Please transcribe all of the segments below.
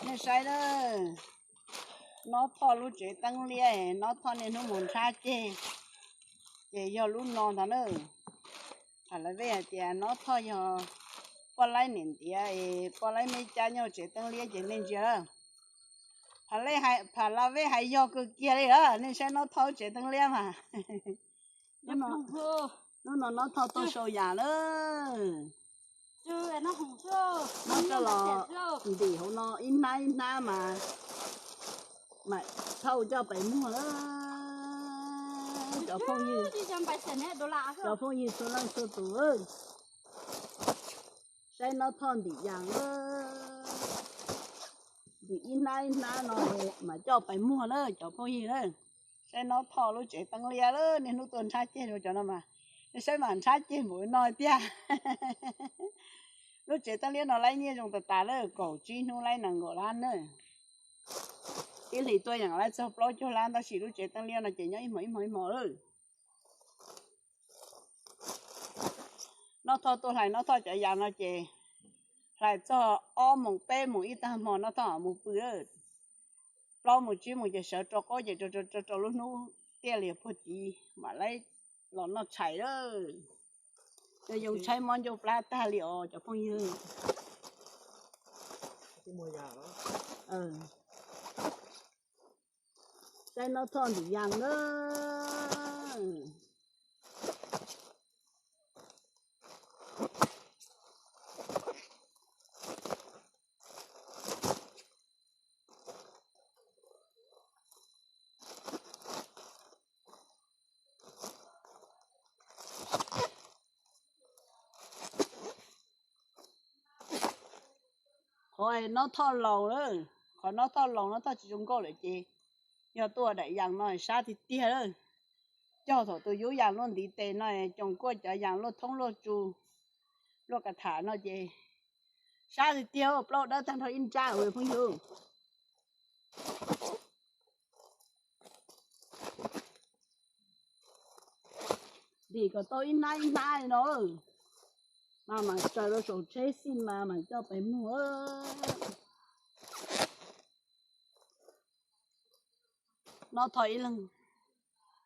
Nej saib na, Nob Thoj lub tsev teeb liab, Nob Thoj niaj hnub mus nrhab ceg, ces yog lub no ntag na. Tham lawv vej hais tias Nob Thoj yog poj laib niam ntiav es poj laib me cab nyob tsev teeb liab ces nej ntsia. Tham lawv vej hais yog kawg kiag li lawm, nej saib Nob Thoj lub tsev teeb liab mas. Lub no Nob Thoj tuaj sau yam lawm. Nob Thoj los ntim hauv no ib hnab ib hnab mas, mas thauj coj pais muag lawm. Cov phooj ywg, cov phooj ywg txhua leej txhua tus, saib Nob Thoj ntim yas lawm. Ntim ib hnab ib hnab no mas coj pais muag lawm cov phooj ywg na. Saib Nob Thoj lub tsev teeb liab lawm, niaj hnub tuaj nrhab ceg rau cov no mas, nej saib mas nrhab ceg npaum no tiag. Lub tsev teeb liab no laib nyiaj zoo tas tas lawm, kaum tsib hnub laib nees nkaum lab na. Ib hlis tuaj yeem laib txog plaub caug lab, tab sis lub tsev teeb liab no ces nyob ib hmos ib hmos ib hmos lawm. Nob Thoj tuaj hlais Nob Thoj cov yas no ces hlais txog ob moos peb moos ib tag hmo Nob Thoj mus pw lawm. Plaub moos tsib moos ces sawv rau qaub ces rau rau lub hnub tiaj lias puag tid mam laib los noj tshais lawm. Yog yoo tshaib mob ncauj plab tag li os cov phooj ywg. Saib Nob Thoj ntim yas na. Qhov Nob Thoj laus lawm, qhov Nob Thoj laus Nob Thoj tsis zoo nkauj lawm ces yog tuaj daim yas no sab tiag tiag lawm. Cog thaum tus yub yas luaj ntiv tes no, coos kuaj cov yas luaj thoob luaj tsu, luaj kas tham no ces sab tiag tiag, plaub dawb tag nrho ib nrab phooj ywg. Ntim kom tau ib hnab ib hnab li no, mas mam tsaws rau saum tsheb xij mas mam coj pais muag. Nob Thoj ib leeg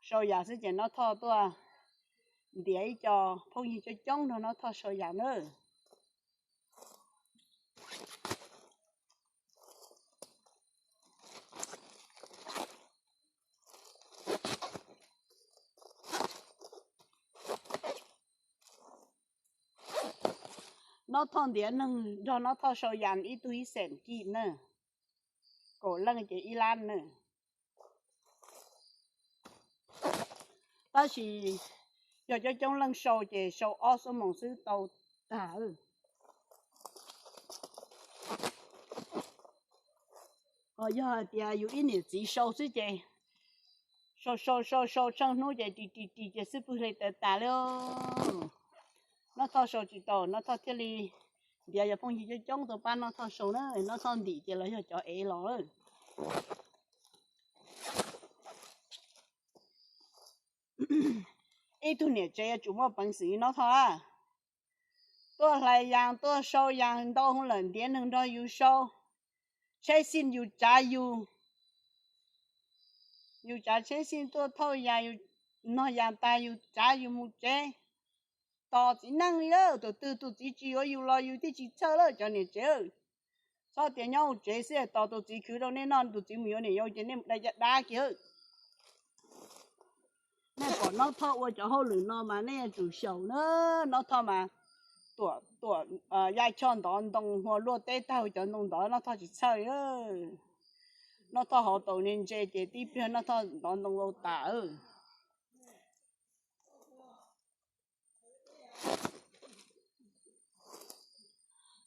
sau yas xwb ces Nob Thoj tuaj ntiav ib co phooj ywg coob coob nrog Nob Thoj sau yas nawb. Nob Thoj ntiav neeg nrog Nob Thoj sau yas ib tug ib xees kij na, kaum leej ces ib lab na. Tab sis yog coob coob leej sau ces sau ob xuab moos xwb tau tag. Ho yog hais tias yus ib niam txiv sau xwb ces sau sau sau sau tsheej hnub ces ris ris ris ces xwb pwg li tas tas li. Nob Thoj sau tsis tau, Nob Thoj thiaj li ntiav cov phooj ywg coob coob tuaj pab Nob Thoj sau na, Nob Thoj ntim ces los yog cov ev los lawm. Ib tug niam tsev yuav tsum muaj peev xwm li Nob Thoj, tuaj hlais yas tuaj sau yas ntau lawm ntiav neeg nrog yus sau, tsheb xij yus tsav yus, yus tsav tsheb xij tuaj thauj yas, yus nog yas tas yus tsav yus mus tsev. Tos txiv neej li lawm, tus twg tus txiv tsis yuav yus los yus thiaj tsis txhawj lawm cov niam tsev. Txhob tias nyob hauv tsev xwb tos tus txiv khwv rau nej noj, tus txiv mus yuav niam yau ces nej mus dai caj dab kiag. Nej pom Nob Thoj ua cov hauj lwm no mas nej yuav tsum xyaum na. Nob Thoj mas tuam tuam ya choj ntov ntoo hua luaj teb tag cov ntoo ntov Nob Thoj tsis txhawj. Nob Thoj hauv taus ntse ntse ces tib pliag Nob Thoj ntov ntoo tau tas.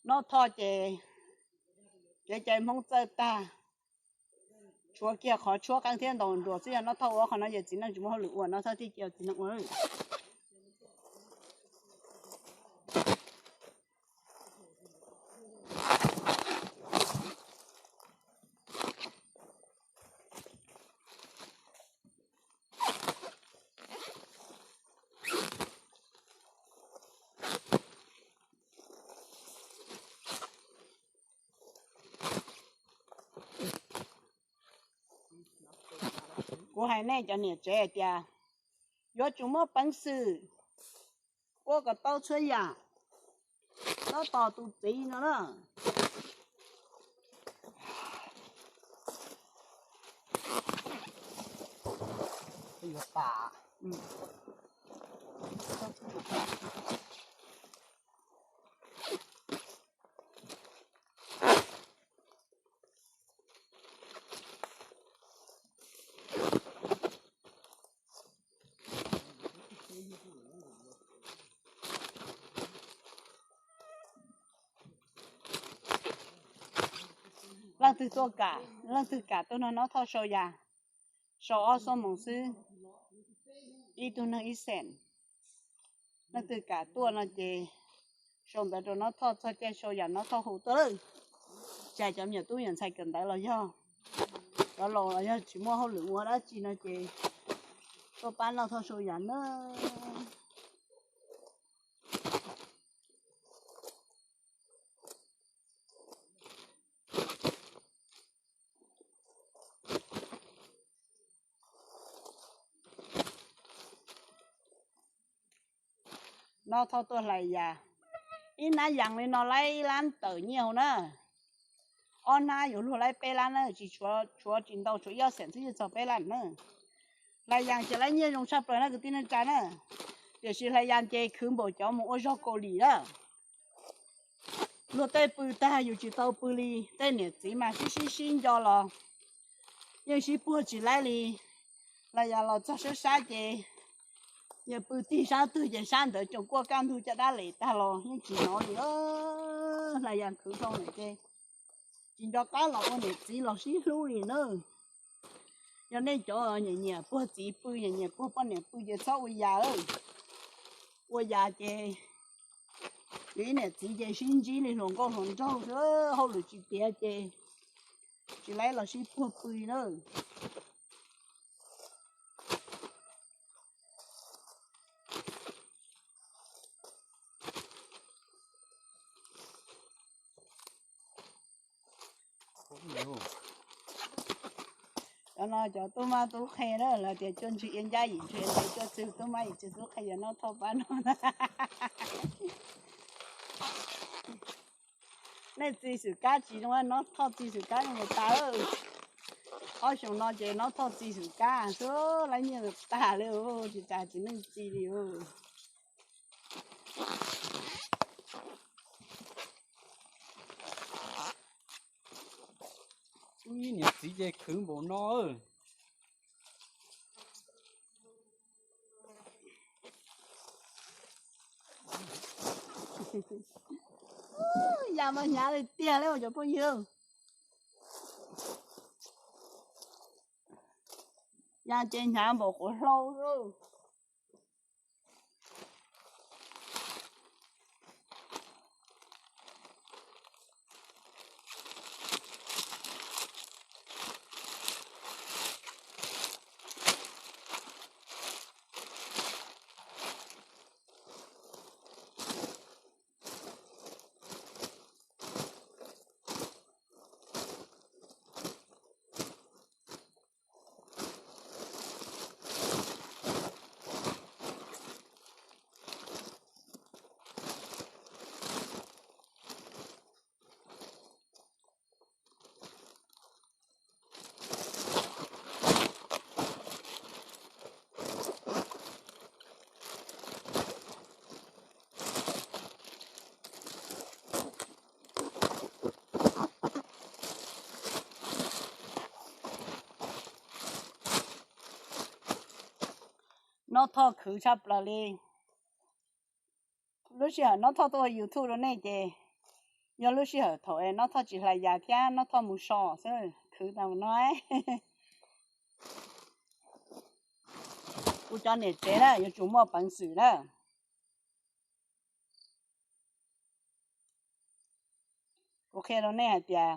Nob Thoj ces kev cai Hmoob txawj tag, tshuav kiag qhov tshuab qeej thiab ntaus nruas xwb, yog Nob Thoj ua qhov no ces txiv neej tsis muaj hauj lwm ua, Nob Thoj thiaj cia txiv neej ua. Kuv hais nej cov niam tsev hais tias yuav tsum muaj peev xwm ua kom tau txhua yam, tab tos tus txiv no na. Leej twg tuaj kam, leej twg kam tuaj nrog Nob Thoj sau yas, sau ob xuab moos xwb, ib tug neeg ib xees. Leej twg kam tuaj no ces sau ntawv rau Nob Thoj txog caij sau yas Nob Thoj hu tuaj lawm. Tsam cov me nyuam tub me nyuam ntxhais kawm ntawv los yog cov laus los yog tsis muaj hauj lwm ua dab tsi no ces tuaj pab Nob Thoj sau yas na. Nob Thoj tuaj hlais yas, ib hnab yas li no laib ib lab tawm nyiaj hauv na. Ob hnab yuav luag laib peb lab na, tsis tshuav, tshuav tsis ntau, tshuav ib ob xees xwb yeej txog peb lab na. Hlais yas ces laib nyiaj zoo tshaj plaws na kwv tij neej tsa na. Tiam sis hlais yas ces khwv npaum cov mus ua zog Kaus Lim na. Luag tej pw tag yus tsis tau pw li, tej niam txiv mas sib sib sib nco los yeej sib puag tsis laib li. Hlais yas los txog sab sab ces yus pw tig sab twg ces sab ntawd coom kuaj kaj ntug caj dab les tag los yeej tsis hnov li. Hlais yas khwv zoo lawm ces tsis nco qab los ua niam txiv los sib hlub li na. Yog nej cov nyiam nyiam puag txiv pw, nyiam nyiam puag poj niam pw ces txhob ua yas. Ua yas ces yus ib niam txiv ces sib ntsib li hluas nkauj hluas nraug xwb, hauj lwm tsis tiav ces tsis laib los sib puag pw na. Cov no cov tub mab tub qhe na, lawv tias cua ntxwg ia ncab yim ntxwg nte, cua txwg tub mab yim txwg tub qhe yog Nob Thoj pab no. Nej txi xwm kab tsis zoo, Nob Thoj txi xwm kab zoo tas. Ob xyoos no ces Nob Thoj txi xwm kab xwb, laib nyiaj tag li, tsis tas tsis neej txi li. Ib niam txiv ces khwv npaum no. Yas mas hnyav li tiag li cov phooj ywg. Yas ces hnyav npaum quav hlau xwb. Nob Thoj khwv tshaj plaws li. Lub sij hawm Nob Thoj tuaj ua YouTube rau nej ces yog lub sij hawm thaum es Nob Thoj tsis hlais yas thiab Nob Thoj mus so xwb, khwv tas mus no. Kuv cov niam tsev na yuav tsum muaj peev xwm na. Kuv qhia rau nej hais tias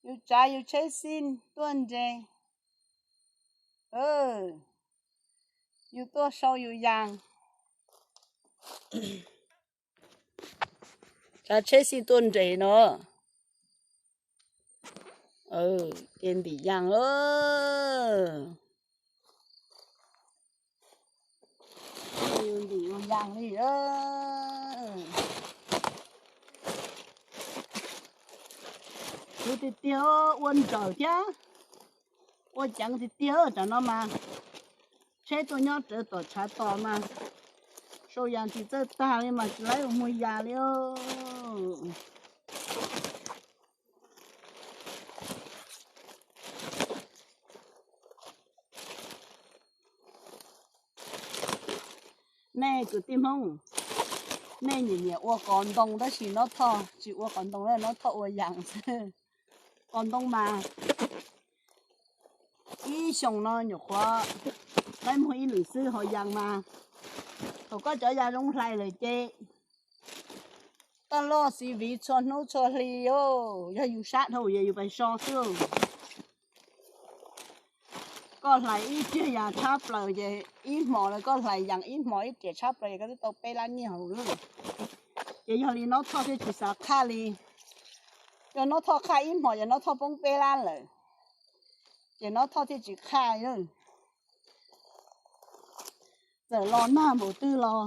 yus tsav yus tsheb xij tuaj nres, yus tuaj sau yus yas, tsav tsheb xij tuaj nres no. Ces ntim yas, ntim ua yas li. Khwv tiag tiag, ua nrawm thiab ua ceev tiag tiag tam no mas. Tsheb tuaj nyob rawv tom tshav tos mas sau yas tsis txawj tag li mas tsis laib ua muag yas li. Nej kwv tij Hmoob, nej nyiam nyiam ua qos ntoo tab sis Nob Thoj tsis ua qos ntoo, Nob Thoj ua yas xwb. Qos ntoo mas ib xyoos no nyuam qhuav laib muag ib lwm xwb, ho yas mas thaum koj cov yas zoo hlais lawm ces toj loj xi viv txhua hnub txhua hli. Yog yus sab dhau ces yus pais so xwb. Koj hlais ib riam yas tshab plaws ces ib hmos lawm, koj hlais yas ib hmos ib riam tshab plaws ces koj twb tau peb lab nyiaj hauv lawm. Ces yog li Nob Thoj thiaj tsis xav qhaj li. Yog Nob Thoj qhaj ib hmos ces Nob Thoj poob peb lab lawm, ces Nob Thoj thiaj tsis qhaj. Txawm los nag npaum twg los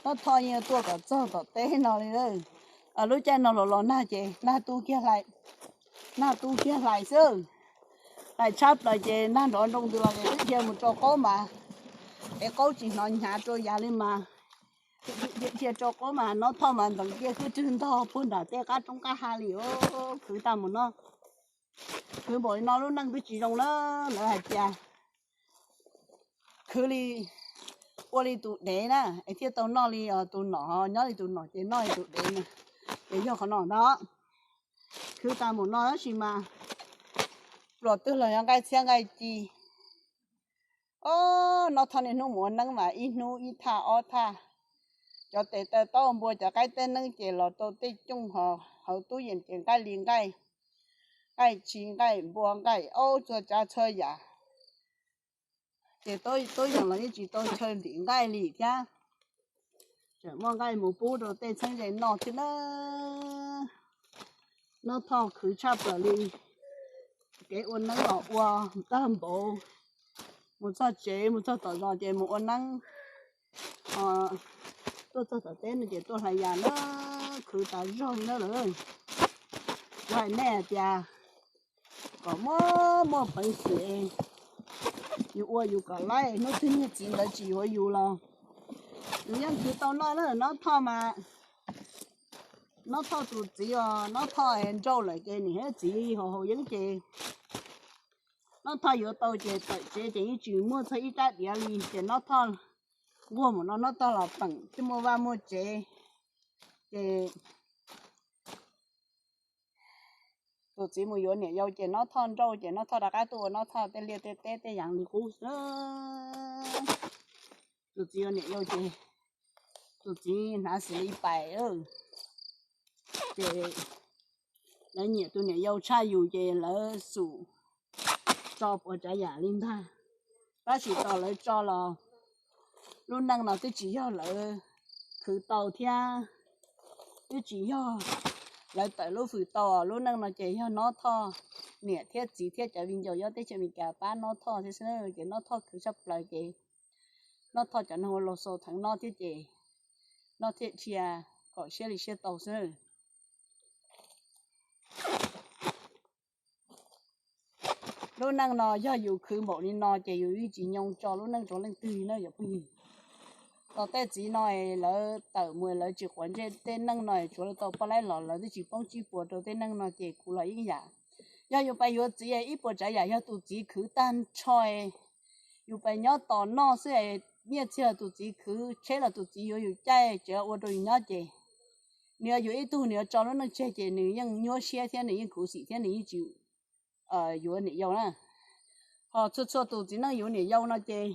Nob Thoj yeej tuaj kom txog tom teb no li. Lub caij no los los nag ces nag tu kiag hlais, nag tu kiag hlais xwb. Hlais tshab plaws ces nag nrov nroo ntws los ces twb dhia mus rau qaub mas, es qaub tsis hnov hnyav rau yas li mas. Dhia rau qaub mas Nob Thoj mas ntees kiag khwb rwg ntog puag nram tej qab roob qab hav li. Khwv tag mus no, khwv npaum li no lub neej twb tsis zoo na. Lawv hais tias khwv li, ua li tus dev na es thiaj tau noj li tus nom, nyob li tus nom ces noj li tus dev na. Ces yog qhov no ntag, khwv tag mus no tab sis mas pluas twg los yog nqaij txhiab nqaij ci. Ob, Nob Thoj niaj hnub mus ua neeb mas ib hnub ib thaj ob thaj. Cov tes taw taub npua cov qaib teb neeb ces los rau tej cooj hauv tub yees ces nqaij li nqaij, nqaij tshis nqaij npua nqaij aub txhua tsav txhua yam. Ces tub yees los yeej tsis tau chaw ntim nqaij li thiab. Tseem muaj nqaij mus pub rau tej txheeb ze noj thiab na. Nob Thoj khwv tshaj plaws li. Kev ua neeb los ua tag npaum, mus txog tsev mus txog tom zos ces mus ua neeb, tuaj txog tom teb no ces tuaj hlais yas na, khwv tas zog li na lawm. Kuv hais nej hais tias kom muaj muaj peev xwm, yus ua yus kom laib, hnub twg niag txiv ntawd tsis yuav yus los yus yeej khwv tau noj na. Nob Thoj mas, Nob Thoj tus txiv os, Nob Thoj nrauj lawm ces niam thiab txiv haus haus yeeb ces Nob Thoj yuav tau ces tawm tsev ces yeej tsis muaj txog ib rab diav li ces Nob Thoj nquag mus no Nob Thoj los peem thiaj muaj vaj muaj tsev. Ces tus txiv mus yuav niam yau ces Nob Thoj nrauj ces Nob Thoj rov qab tuaj ua Nob Thoj tej liaj tej teb tej yam li qub xwb. Tus txiv yuav niam yau ces tus txiv hnav xws li pais, ces lawv nyiam tus niam yau tshaj yus ces lawv xum tso puas tsav yam li ntag. Tab sis tau lawv tso los lub neej no twb tsis yog lawv khwv tau thiab, twb tsis yog lawv tawm lub fwm tau. Lub neej no ces yog Nob Thoj niam thiab txiv thiab cov viv ncaus nyob teb chaws Amelikas pab Nob Thoj thiab xwb. Ces Nob Thoj khwv tshaj plaws ces Nob Thoj cov neeg ua los xaus theev Nob thiab ces Nob thiaj dhia kom siab li siab tau xwb. Lub neej no yog yus khwv npaum li no ces yus yeej tsis nyoo tso lub neej rau leej twg na cov phooj ywg. Tos tej txiv no lawv tawm mus lawv tsis quav ntsej tej neej no tsuav lawv tau poj laib los lawv twb tsis poob tsib puas rau tej neej no ces kuv los yeej yam. Yog yus pais yuav txiv ib puas tsav yam yog tus txiv khwv tag nrho, yus pais nyob tos noj xwb, nyiaj txiag los tus txiv khwv, tsheb los tus txiv yuav, yus caij tsev ua rau yus nyob ces nws yog yus ib tug, nws yuav tso lub neej tseg ces nws yeej nyuaj siab thiab nws yeej khuv xim thiab nws yeej tsis yuav niam yau na. Ho txhua txhua tus txiv neej yuav niam yau no ces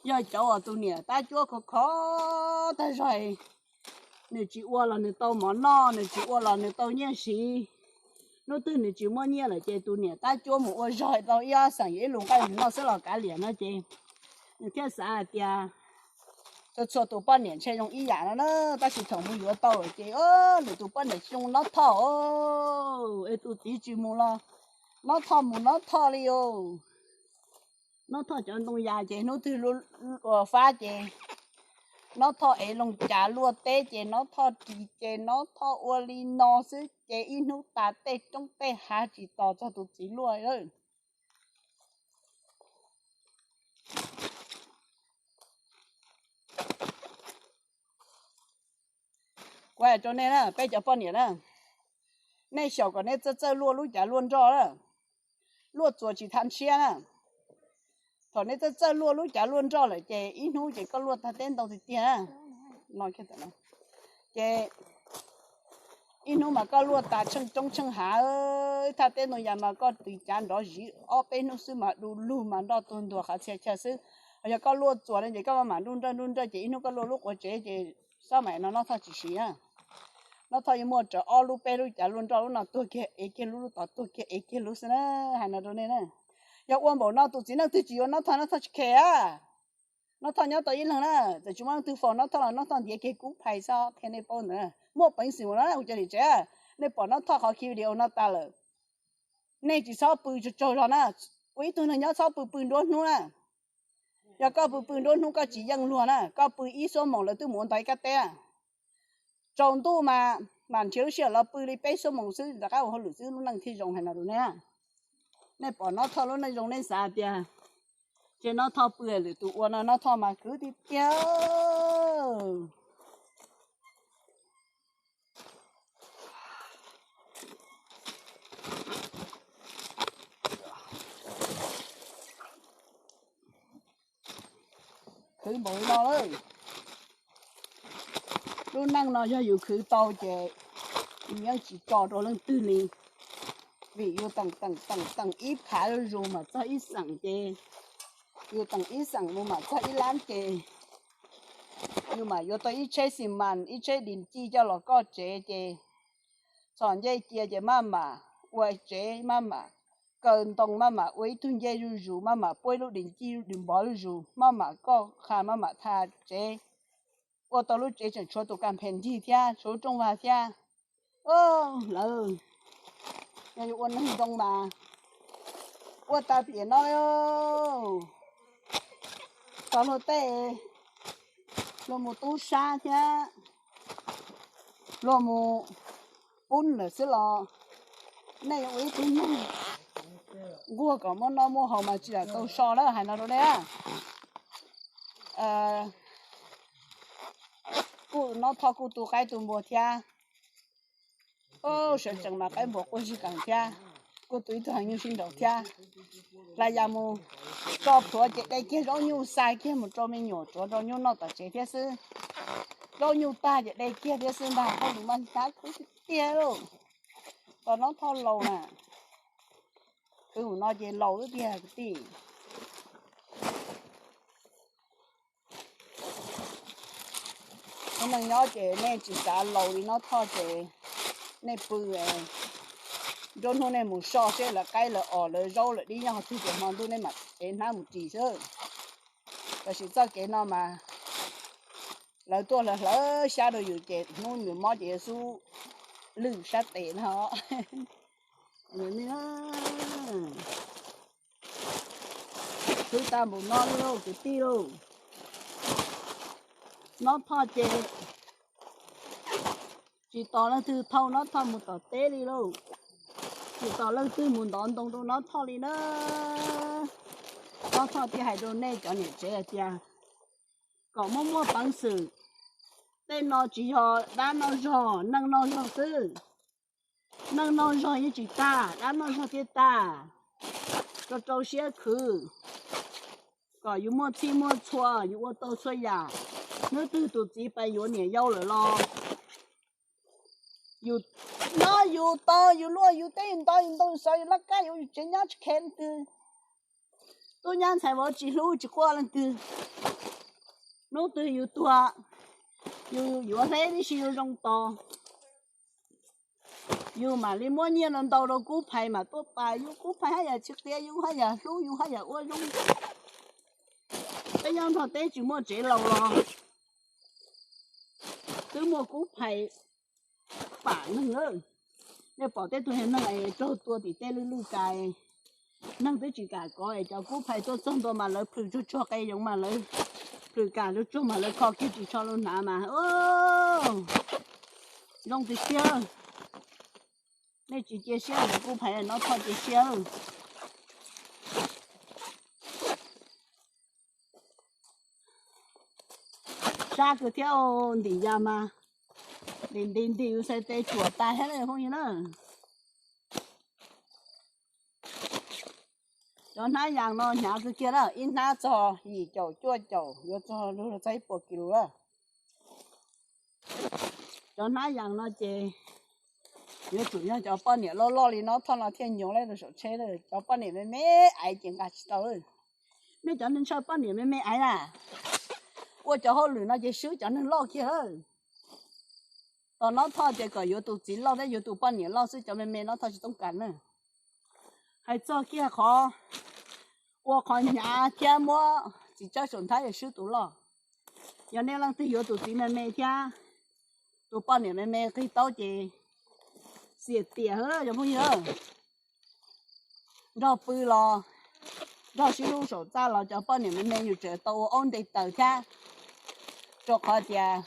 yog cov uas tus niam tab cuab khov kho tag zog, nws tsis ua los nws tau mov noj, nws tsis ua los nws tau nyiaj siv. Hnub twg nws tsis muaj nyiaj lawm ces tus niam tab cuab mus ua zog tau ib ob xeem yuav ib lus nqaij noj xwb los kav liam no ces nws thiaj xav hais tias Txhua txhua tus poj niam ntshe zoo ib yam no na, tab sis thaum mus yuav tau lawm ces lwm tus poj niam tsis zoo Nob Thoj, es tus txiv tsis mus los Nob Thoj mus Nob Thoj li os. Nob Thoj cov ntoo yas ces hnub twg ua fab ces Nob Thoj ev loo cav luaj teb ces Nob Thoj ris ces Nob Thoj ua li no xwb ces ib hnub tas tej roob tej hav tsis tos txog tus txiv luaj. Kuv hais rau nej na, peb cov poj niam na, nej xyaum kom nej txawj txawj luaj lub cav luaj nroj na, luaj txuas tsis thab ntshiab na. Thaum nej txawj txawj luaj lub cav luaj nroj lawm ces ib hnub ces koj luaj tag teb ntoo tiag tiag na. Ces ib hnub mas koj luaj tas tsheej roob tsheej hav, thaj teb ntoo yas mas koj tis cav nrov ziv ob peb hnub xwb mas du lug mas nroj tuag ntuag qhov txhia chaw xwb. Ho yog koj luaj txuas no ces koj maj mam nruj nrawj nruj nrawj ces ib hnub koj luaj lub quav tsev ces xob mam no Nob Thoj tsis siv na. Nob Thoj yuav muaj raws ob lub peb lub cav luaj nroj, lub no tuag kiag ev kiag lub, lub tod tuag kiag ev kiag lub xwb na. Hais no rau nej na, yog ua npaum no tus txiv neej twg tsis yuav Nob Thoj, Nob Thoj tsis khe a. Nob Thoj nyob tau ib leeg na, txawm tsis muaj leej twg faus Nob Thoj los Nob Thoj ntiav kiag kub phais xwb, qhia nej paub ntawd. Muaj peev xwm ua no na, kuv cov niam tsev, nej pom Nob Thoj qhov video no tas lawm, nej tsis txhob pw tsaug tsaug zog na. Ua ib tug neeg nyob txhob pw pw nruab hnub na. Yog koj pw pw nruab hnub koj tsis yeej luag na, koj pw ib xuab moos lawv twb mus ua ntog ib kab teb. Tsaus ntuj mas mam nrhiav lub sij hawm los pw li peb xuab moos xwb rov qab ua hauj lwm xwb lub neej thiaj zoo, hais no rau nej. Nej pom Nob Thoj lub neej zoo nej xav tias ces Nob Thoj pw lwm tus ua no, Nob Thoj mas khwv tiag tiag. Khwv npaum li no lawm. Lub neej no yog yus khwv tau ces yus yeej tsis tso rau leej twg li, vim yus teem teem teem teem ib phav zuj zus mam txog ib xeem ces, yus teem ib xeem mus mam txog ib lab ces, yus mam yuav tau ib tsheb xi mas ib tsheb dis ci coj los koj tsev ces, txhos ncej cia ces maj mam ua tsev, maj mam kaw ntoo, maj mam ua ib tug ncej zuj zus, maj mam puab ib lub dis ci dis npov zuj zus, maj mam koj qha, maj mam tha tsev. Ua tau lub tsev tseem tshuav tus kas phem nrig thiab tshuav lub rooj vag thiab. Lawv yog yuav ua neeg zoo mas ua tag pem no, txog luag tej, luag mus tub sab thiab luag mus pub lawm xwb los nej yuav ua ib tug neeg nquag kom muaj noj muaj haus mas tsis kam tau so lawm, hais no rau nej. Kuj Nob Thoj kuj tu qaib tu npua thiab, sawv tsees mas qaib npua quaj zig qees thiab, kuj tu ib tug heev nyuj sib nraus thiab. Las yas mus tso plhuav ces de kiag zaub nyuj xa kiag mus rau me nyuam tsuav rau nyuj noj tom tsev thiab xwb. Zaub nyuj tag ces de kiag thiab xwb ntag, hauj lwm mas hnyav khwv tiag tiag lauj. Tos Nob Thoj laus na, khwv mus no ces laus lub tiag kwv tij. Ua neej nyob ces nej tsis xav laus li Nob Thoj ces nej pw, nruab hnub nej mus soj seb lawv qaib lawv os lawv zaub lawv dib nyob qhov twg ces hmo ntuj nej mam ev hnab mus ris xwb. Tab sis txoj kev no mas lawv tuaj hlawv hlawv xyab rau yus ces hnub nws mob ces yuav xub lwj sab tes no. Khwv tas npaum no li lauj kwv tij lauj. Nob Thoj ces tsis tos leej twg thauj Nob Thoj mus tom teb li lauj. Tsis tos leej twg mus ntov ntoo rau Nob Thoj li na. Nob Thoj thiaj hais rau nej cov niam tsev hais tias kom muaj muaj peev xwm. Tej no tsis yog dab noj zog, neeg noj zog xwb. Neeg noj zog yeej tsis tag, dab noj zog thiaj tag. Rau rau siab khwv, kom yus muaj txhij muaj txhua, yus ua tau txhua yam. Hnub twg tus txiv pais yuav niam yau lawm los yus nyob yus to, yus luaj yus teb, yus nto yus ntoo, yus xov yus laj kab, yus tsev nyob tsis kheev leej twg. Tub nyab ntxhais vauv tsis hlub tsis quaj leej twg. Hnub twg yus tuag, yus yuav hleb tib si yuav zoo tos. Yus mam li muab nyiaj no ntau rau kub phais mam tuaj pab yus, kub phais haj yam tsis qias yus, haj yam hlub yus, haj yam ua zoo. Peb nyob nrog teb tsis muaj tsev laus los Twb muaj kub phais pam neeg lawm. Nej pom tej tug neeg es raug tua tim tej lwj lwj kas, neeg twb tsis kam kov es cov kub phais tuaj txog ntua mas lawv plhws tsuag tsuag qe yoov mas lawv plhws kam tsuag tsuag mas lawv kho kiag ris tsho lub hnav mas zoo tiag tiag. Nej tsis cia siab cov kub phais no, Thoj cia siab. Sab kawg thiab, ntim yas mas ntim ntim ntim yus xais tes tsuam tas thiab na phooj ywg na. Cov hnab yas no hnyav kawg kiag na, ib hnab txog yim caum cuaj caum, yuav txog lug txog ib puas kis lus lawm. Cov hnab yas no ces yuav tsum yog cov poj niam loj loj li Nob Thoj no thiaj nyob lawm rau saum tsheb lawm, cov poj niam me me aiv ces nqa tsis tau lawm. Nej cov neeg ntshaw poj niam me me aiv na, ua cov hauj lwm no ces swb cov neeg loj kiag lawm. Tos Nob Thoj ces kom yuav tus txiv loj thiab yuav tus poj niam loj xwb, cov me me Nob Thoj tsis toob kas na. Hais txog kiag qhov ua qhov hnyav thiab muab txiv tsawb saum nthab yog swb tus loj. Yog nej leej twg yuav tus txiv me me thiab tus poj niam me me qig taub ces xiam tiam os cov phooj ywg. Nrog pw los nrog sib hlub saum txaj los cov poj niam me me yus tseem tau ua aub nte taws thiab, rau qhov tias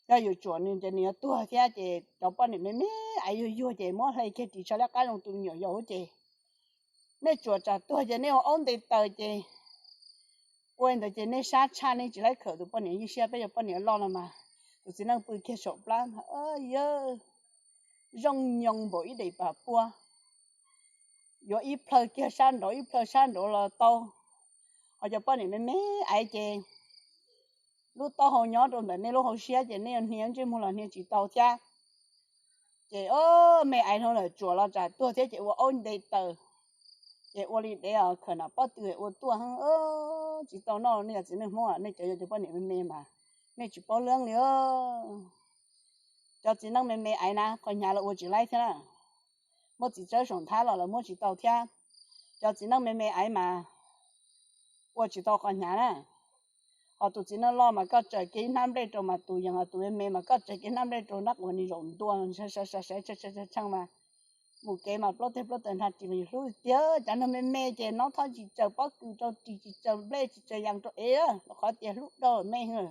yog yus tsuam nws ces nws yuav tuag thiab ces cov poj niam me me aiv yuag yuag ces muab hle kiag ris tsho liab qab zoo tus nyuam yaus ces nej tsuam tsam tuag ces nej ua aub nte taws ces ua li ntawd ces nej sab tshaj nej tsis laib khawm tus poj niam ywj siab, peb cov poj niam loj no mas tus txiv neej pw kiag saum plab yawg zoo nyoo npaum ib daim pam puab, yuav ib plhaw kiag sab nraud ib plhaw sab nraud los tau. Ho cov poj niam me me aiv ces lub taub hau nyob rau ntawm nej lub hauv siab ces nej yuav hnia ntsej muag los hnia tsis tau thiab. Ces o, me aiv hlob lawm tsuam los tsam tuag thiab ces ua aub nte taws, ces ua li dev os, khawm nam pob tw ua tuaj heev. Tsis tau noj nej cov txiv neej Hmoob, nej cov yog cov poj niam me me mas nej tsis paub leej li. Cov txiv neej me me aiv na qhov hnyav lawv ua tsis laib thiab na, muab txiv tsawb saum nthab los lawv muab tsis tau thiab. Cov txiv neej me me aiv mas ua tsis tau qhov hnyav na. Ho tus txiv neej loj mas koj tsaws kiag ib hnab nplej rau mas tus yees, ho tus me me mas koj tsaws kiag hnab nplej rau nrab quav ni zaum ntua sawv sawv sawv sawv mas mus kev mas plaub teg plaub taws nrha ris mas yus hlub tiag. Cov neeg me me ces Nob Thoj tsis tsaws pob kws rau ris, tsis tsaws nplej, tsis tsaws yees rau ev, rau qhov tias hlub dua me heev.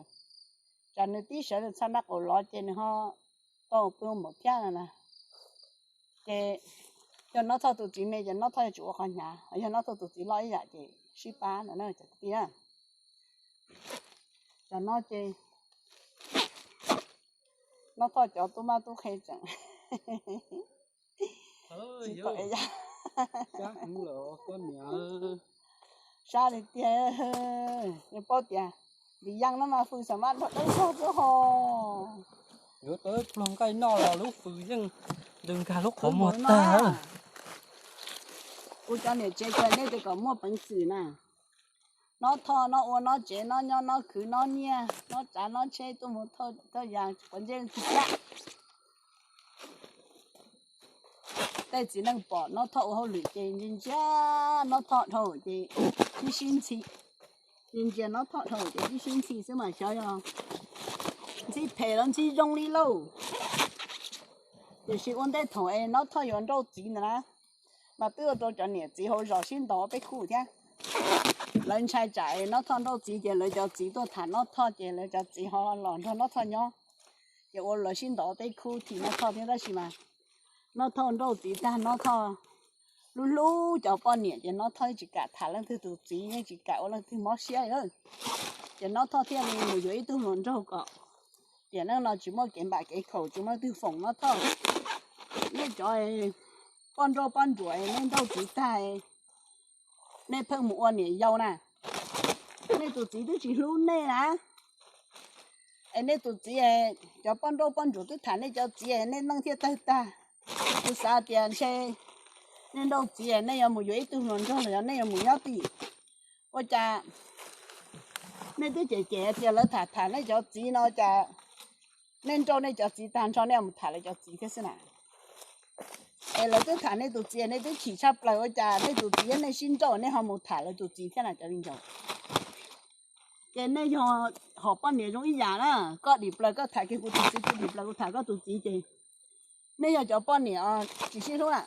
Tsam nws tib sawv nws txhaj nrab qaum lov ces nws ho tau pw maum thiab na. Ces yog Nob Thoj tus txiv me ces Nob Thoj yuav tsum ua qhov hnyav, yog Nob Thoj tus txiv loj ib yam ces sib pab no na cov kwv tij na. Tam no ces Nob Thoj cov tub mab tub qhe tseem sab li tiag. Yog paub tias ntim yees no mas fws xam mab dog dawb zog xwb ho. Yuav tau pluag nqaij noj los lub fws yeej ntws nkag lub qhov muag tag. Kuv cov niam tsev ces nej tias kom muaj peev xwm na. Nob Thoj, Nob ua, Nob tsev, Nob nyob, Nob khwv, Nob nyiaj, Nob tsav, Nob tsheb, tuaj mus thauj yas quav ntsej tsis kam. Tej txiv neej pom Nob Thoj ua hauj lwm ces ntsia ntsia Nob Thoj dhau ces sib sib ntxhi. Ntsia ntsia Nob Thoj dhau ces sib sib ntxhi xwb mas xyov yog ntxhi phem los ntxhi zoo li lauj. Tiam sis ua ntej thaum es Nob Thoj yuav nrauj txiv ntawd na, mas twb ua rau cov niam txiv hauv zos sib ntaus peb khub thiab. Lawv ntshai tsam es Nob Thoj nrauj txiv ces lawv cov txiv tuaj tham Nob Thoj ces lawv cov txiv ho los nrog Nob Thoj nyob, ces ua lawv sib ntaus peb khub thim Nob Thoj thiab. Tab sis mas Nob Thoj nrauj txiv tag, Nob Thoj hlub hlub cov poj niam ces Nob Thoj yeej tsis kam tham leej twg tus txiv, yeej tsis kam ua leej twg mob siab li. Ces Nob Thoj thiaj li mus yuav ib tug hluas nraug kom tiam neej no tsis muaj kev npam kev khaum, tsis muaj leej twg foom Nob Thoj. Nej cov poj nrauj poj ntsuam nej nrauj txiv tag, nej pheej mus ua niam yau na, nej tus txiv twb tsis hlub nej na. Es nej tus txiv, cov poj nrauj poj ntsuam twb tham nej cov txiv, nej neej thiaj tawg tag. Kuv xav tias ntshe nej nrauj txiv nej yuav mus yuav ib tug hluas nraug los yog nej yuav mus nyob tim. Ua cas nej twb cem cem tias lawv tham tham nej cov txiv no, cas nej nrauj nej cov txiv tag nrho nej mus tham lawv cov txiv thiab xwb na? Es lawv twb tham nej tus txiv, nej twb chim tshaj plaws, ua cas nej tus txiv nej sib nrauj nej ho mus tham lawv tus txiv thiab na cov viv ncaus? Ces nej yog hom poj niam zoo ib yam na, koj dim plaws koj tham kiag kuv tus txiv, kuv dim plaws kuv tham koj tus txiv ces nej yog cov poj niam tsis sib hlub na.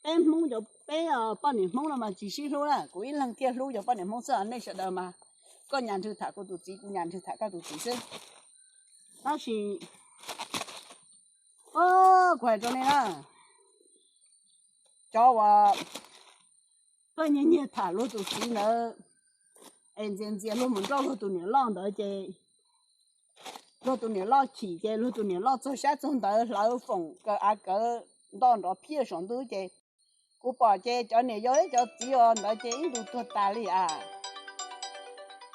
Peb Hmoob, peb poj niam Hmoob no mas tsis sib hlub na, kuv ib leeg thiaj hlub cov poj niam Hmoob xwb, nej sawv daws mas koj nyas nrhw tham kuv tus txiv, kuv nyas nrhw tham koj tus txiv xwb. Tab sis kuv hais rau nej na, cov uas pheej nyiag nyiag tham luag tus txiv ntawd es ntxias ntxias luag mus nrauj luag tus niam loj ntawd ces luag tus niam loj chim ces luag tus niam loj txog sab txog ntawd hlawv foom kaw av kawv nto nrov phiaj saum ntuj ces kuv pom ces cov niam yau thiab cov txiv ntawd ces ib ntus tuag tas li as.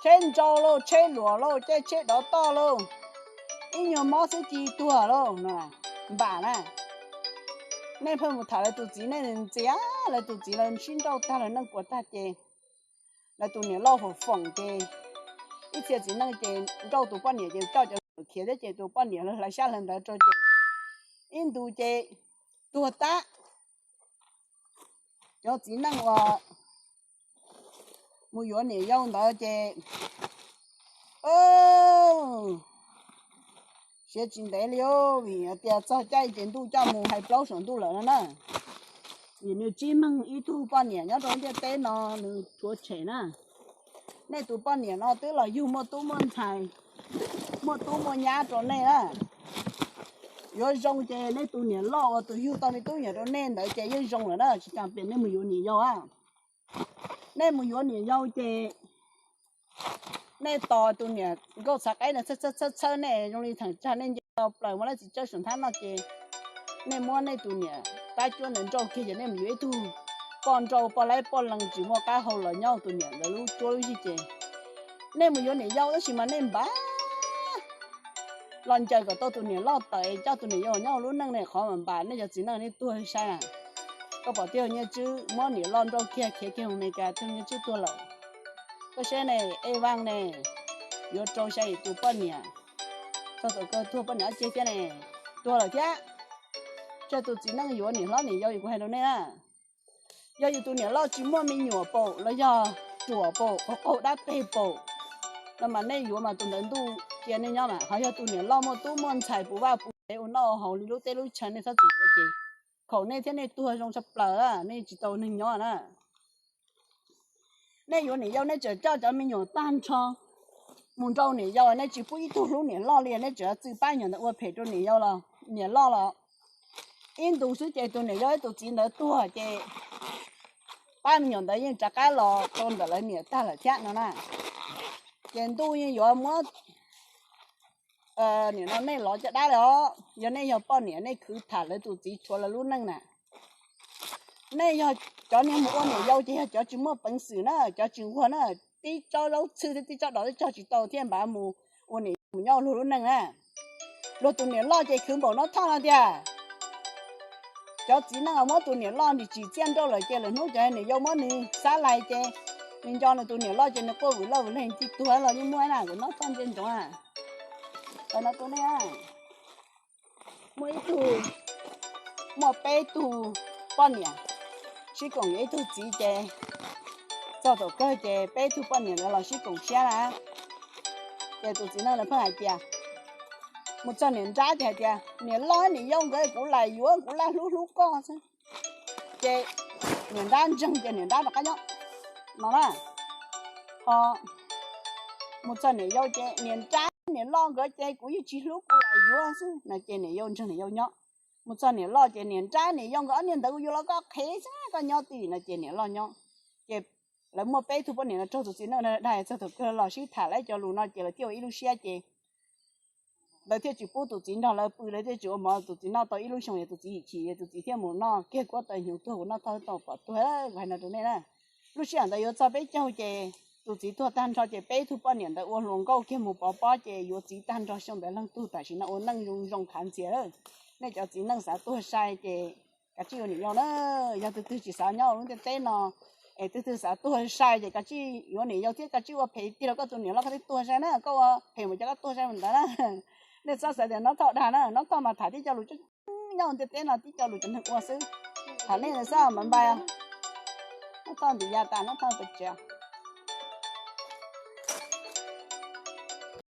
Tsheb ntsau lauj, tsheb luam lauj, caij tsheb dov toj lauj, ib nyuag mob xwb ci tuag lauj. Npam na, nej pheej mus tham lawv tus txiv, nej ntxias lawv tus txiv, lawv sib nrauj tag lawv neej puas tag ces lawv tus niam loj foom foom ces ib txhia txiv neej ces nrauj tus poj niam ces coj cov ntawd khiav thiab ces tus poj niam hlawv sab hlawv ntawd rau ces ib ntus ces tuag tag. Cov txiv neej uas mus yuav niam yau ntawd ces siav tsis ntev li os, vim tias txog caij ces ntuj coj mus hais plaub saum ntuj lawm no na. Vim nws tsis meeg ib tug poj niam nyob rau ntiaj teb no nws tshuav tshem na. Nej tus poj niam no twb los yug muaj tub muaj ntxhais, muaj tub muaj nyab rau nej na. Yuav zoo ces nej tus niam loj uas tus yug tau me tub me nyuam rau nej ntawd ces yeej zoo lawm na, tsis tas pias nej mus yuav niam yau a. Nej mus yuav niam yau ces nej tos tus niam nkauj txhav qaib ntawd txhawb txhawb txhawb nej zoo li theem tsag nej nce tau plaws muab lawv txiv tsawb saum nthab no ces nej muab nej tus niam tab cuab ntawd nrauj kiag ces nej mus yuav ib tug poj nrauj poj laib poj lees tsis muaj qab hau los nyob tus niam ntawd lub cuab lub yig ces nej mus yuav niam yau tab sis mas nej npam los ncaws kom tau tus niam loj tawm coj tus niam yau nyob hauv lub neej ne, qhov mas npam nej cov txiv neej nej tuag sai na. Koj pom tij laug Nyiaj Tswb muab niam loj nrauj kiag khiav kiag mus Amelikas, tij laug Nyiaj Tswb tuag lawm. Koj saib ne, Ej Vaj ne, yuav rau xya yim tus poj niam, txog thaum kawg tuag poj niam ob ceg thiab ne, tuag lawm thiab. Tsawg tus txiv neej yuav niam hlob niam yau, kuv hais rau nej na, yog yus tus niam loj tsis muaj me nyuam paum los yog ruam paum, qaug qaug dab peg paum no mas nej yuav mas tus ntawd ntuj cia nej nyob mas. Ho yog tus niam loj muaj tub muaj ntxhais puv vaj puv tsev ua noj ua haus li lub teb lub chaw nej txhob txwm yuav ces khaum nej thiab nej tuag zoo tshaj plaws, nej tsis tau neeg nyob na. Nej yuav niam yau nej tseem coj cov me nyuam tag nrho mus nrauj niam yau, nej tsis pub ib tug hlub niam loj li, nej tseem txwm pab nyuam ntawd ua phem rau niam yau los niam loj los ib ntus xwb ces tus niam yau thiab tus txiv ntawd tuag ces pab me nyuam ntawd yeej rov qab los rau ntawm lawv niam tag lawm thiab no na. Ces ntuj yeej yuav muab nim no nej lov caj dab li os. Yog nej yog poj niam nej khwv tham lawv tus txiv tshuav lawv lub neej na, nej yog cov niag mus ua niam yau ces yog cov tsis muaj peev xwm na, cov tsis nquag na, tib tsob zaub txhwb thiab tib tsob dos twb cog tsis tau thiaj npav mus ua niam yau mus nyob luag lub neej na. Luag tus niam loj ces khwv npaum no thoj no tiag. Cov txiv neej muab tus niam loj ntim tsim txiaj nrauj lawm ces lwm hnub cov niam yau muab nws xab lais ces nws nco nws tus niam loj ces nws quaj vwm loj vwm leeg tig tuag los yeej muaj na, kuv nyob thoj ntsia ntsoov na. Muaj ib tug, muaj peb tug poj niam sib koom yuav ib tug txiv ces txog thaum kawg ces peb tug poj niam ntawd los sib koom siab na. Ces tus txiv neej lawv pheej hais tias, mus txog niam nrab ces hais tias niam loj niam yau nkawd kuv lam yuav, kuv laj hlub hlub koj xwb. Ces niam nrab ntseeg ces niam nrab rov qab nyob no na. Ho mus txog niam yau ces niam nrab niam loj nkawd ces kuv yeej tsis hlub, kuv lam yuav xwb no ces niam yau ntseeg niam yau nyob. Mus txog niam loj ces niam nrab niam yau nkawd ob niag ntawd kuv yuav los koj qhev xwb, koj nyob twj ywm no ces niam loj nyob. Ces lawv muaj peb tug poj niam no raug tus txiv neej dag txog thaum kawg los sib tham lawv cov lus no ces lawv thiaj ua ib lub siab ces lawv thiaj tsis pub tus txiv nrog lawv pw, lawv thiaj tsis ua mov, tus txiv noj tau ib lub xyoo es tus txiv chim, tus txiv thiaj mus noj kiag kuab taw hnyuv tuag, kuv noj thoj tau pom tuag, kuv hais no rau nej na. Lub sij hawm ntawd yuav txog peb caug ces tus txiv tuag tag nrho ces peb tug poj niam ntawd ua hluas nkauj kiag mus pov pob ces yuav txiv tag nrho xyoo ntawd leej tug tam sim no ua neej zoo zoo khav ntxhias lawm. Nej cov txiv neej xav tuag sai ces kav tsij ua niam yau na. Yog tus twg tsis xav nyob lub ntiaj teb no es tus twg xav tuag sai ces kav tsij yuav niam yau thiab kav tsij ua phem tiag rau koj tus niam loj koj thiaj tuag sai na, koj ua phem mus ces koj tuag sai mus ntawd na. Nej txhob xav tias Nob Thoj dag na, Nob Thoj mas tham tib co lus tseeb tseeb nyob ntiaj teb no tib co lus cov neeg ua xwb. Tham nej ntawd xwb, npam npam. Nob Thoj ntim ya tas, Nob Thoj pes tsev.